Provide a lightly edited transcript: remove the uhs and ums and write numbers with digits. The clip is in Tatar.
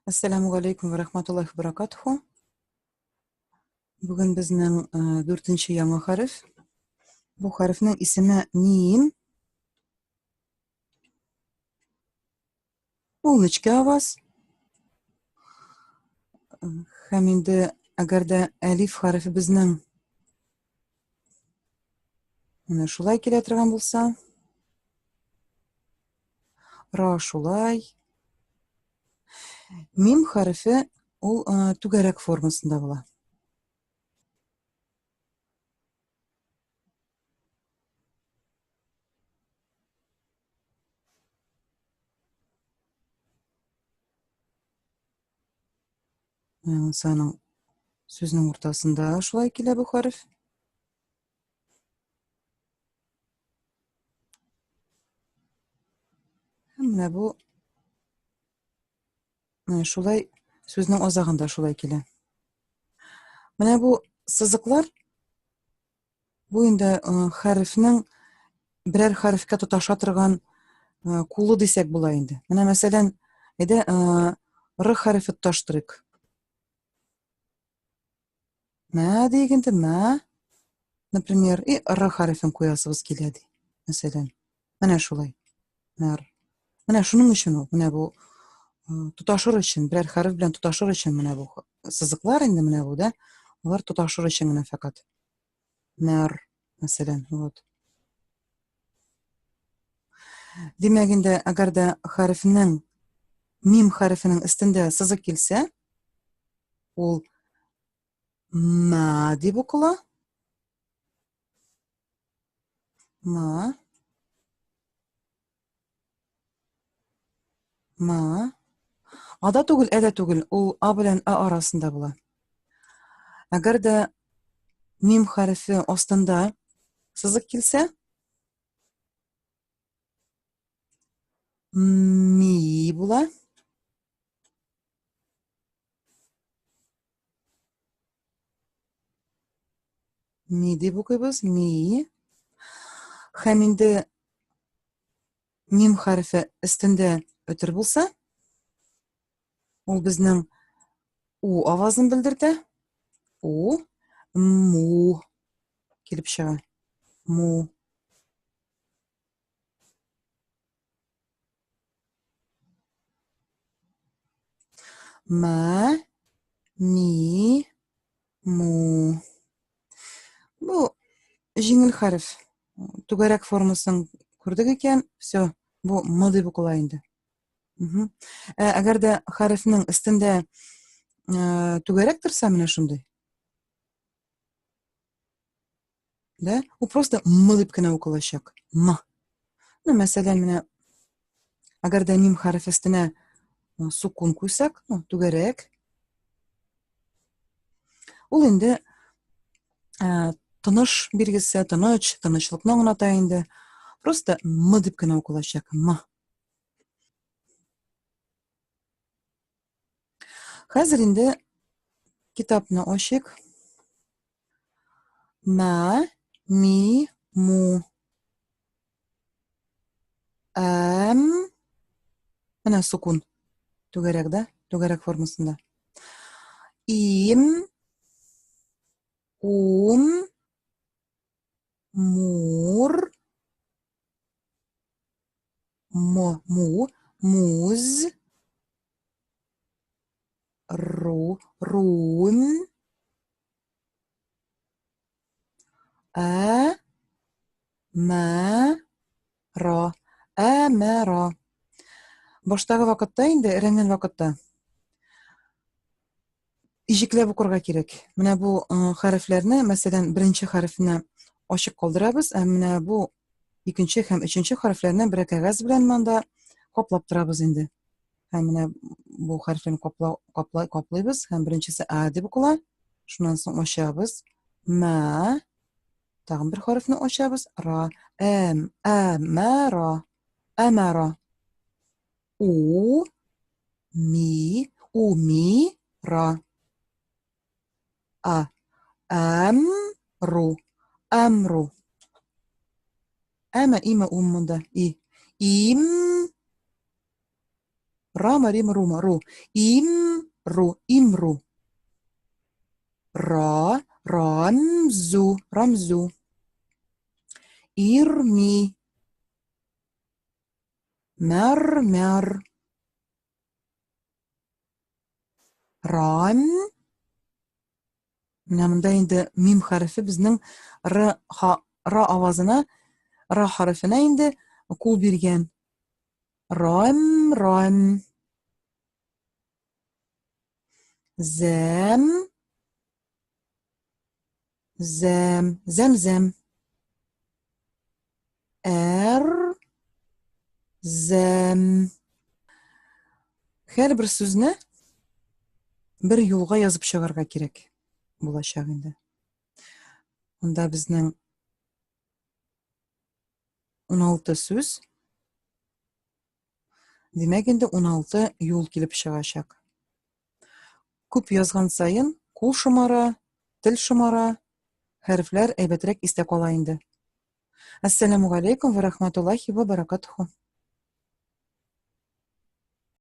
Ассаламу алейкум ва рахматуллахи ва баракатуху. Бүген безнең дүртенче яңа хәреф. Бу хәрефнең исеме мим. Ул нечкә аваз. Һәм инде әгәр дә әлиф хәрефе безнең менә шулай килә торган булса, ра шулай. Мим хәрефе ул түгәрәк формасында була. Аның сүзнең уртасында шулай килә бу хәреф. Һәм менә бу менә шулай сүзнең азагында шулай килә. Менә бу сызыклар бу инде хәрефнең берәр хәрефкә тоташа торган кулы дисәк була инде. Менә мәсәлән, әйдә р хәрефе тоташтырыйк. Мә диек инде, мә. Например, и р хәрефен куясыбыз килә ди. Мәсәлән, менә шулай. Мәр. Менә шуның өчен ул, менә бу тоташыр өчен, берәр хәреф белән тоташыр өчен менә бу сызыклар инде менә бу, да? Алар тоташыр өчен генә фәкать. Мәр, мәсәлән, вот. Димәк инде, әгәр дә хәрефнең мим хәрефенең өстендә сызык килсә, ул ма дип укыла. Ма. Ма. Ада түгел, әдә түгел, ул А белән А арасында була. Әгәр дә мим хәрефе астында сызык килсә, ми була. Ми дип укыйбыз, ми. Һәм инде мим хәрефе өстендә өтер булса, ул безнең у авазын белдертә. У, му килеп чыга. Му. Мә, ми, му. Бу җиңел хәреф. Түгәрәк формасын күрдек икән, все, бу м дип укыла инде. Ә әгәр дә хәрефнең өстендә түгәрәк торса, менә шундый. Да? Ул просто м дип кенә укылачак. М. Ну, мәсәлән, менә әгәр дә мим хәрефе өстенә сукун куйсак, ну, түгәрәк, ул инде тыныш билгесе, тыныч, тынычлыкны аңлата инде. Просто м дип кенә укылачак. М. Хәзер инде китапны ачыйк. Мә, ми, му. Әм. Менә сукун. Түгәрәк, да? Түгәрәк формасында. Им. Ум. Мур. Мо, му, муз, ру, рун, ә, мә, ра, ә, мә, ра. Баштагы вакытта инде, өйрәнгән вакытта иҗекләп укырга кирәк. Менә бу хәрефләрне, мәсәлән, беренче хәрефне ачык калдырабыз, ә менә бу икенче һәм өченче хәрефләрне берәр кәгазь белән монда каплап торабыз инде. Һәм менә бу хәрефләрне капла, капла, каплыйбыз һәм беренчесе А дип укыла. Шуннан соң ачабыз. Мә. Тагын бер хәрефне ачабыз. Ра. Әм, ә, мә, ра. Әмә, ра. У, ми, у, ми, ра. А. Әм, ру. Әмру. Әмә, имә, ум монда. И. Им, Рама, Рима, Рума, Ру. Им, Ру, Имру. Ра, Рамзу, Рамзу. Ирми. Мәр, мәр. Рам. Менә монда инде мим хәрефе безнең р ха ра авазына, ра хәрефенә инде кул биргән. Рам, рам. Зәм. Зәм, зәм-зәм. Әр, зәм. Һәрбер сүзне бер юлга язып чыгарга кирәк булачак инде. Монда безнең 16 сүз. Димәк, инде 16 юл килеп чыгачак. Күп язган саен кул шомара, тел шомара, хәрефләр әйбәтрәк истә кала инде. Әссәламү галәйкүм вә рахматуллахи вә баракатуху.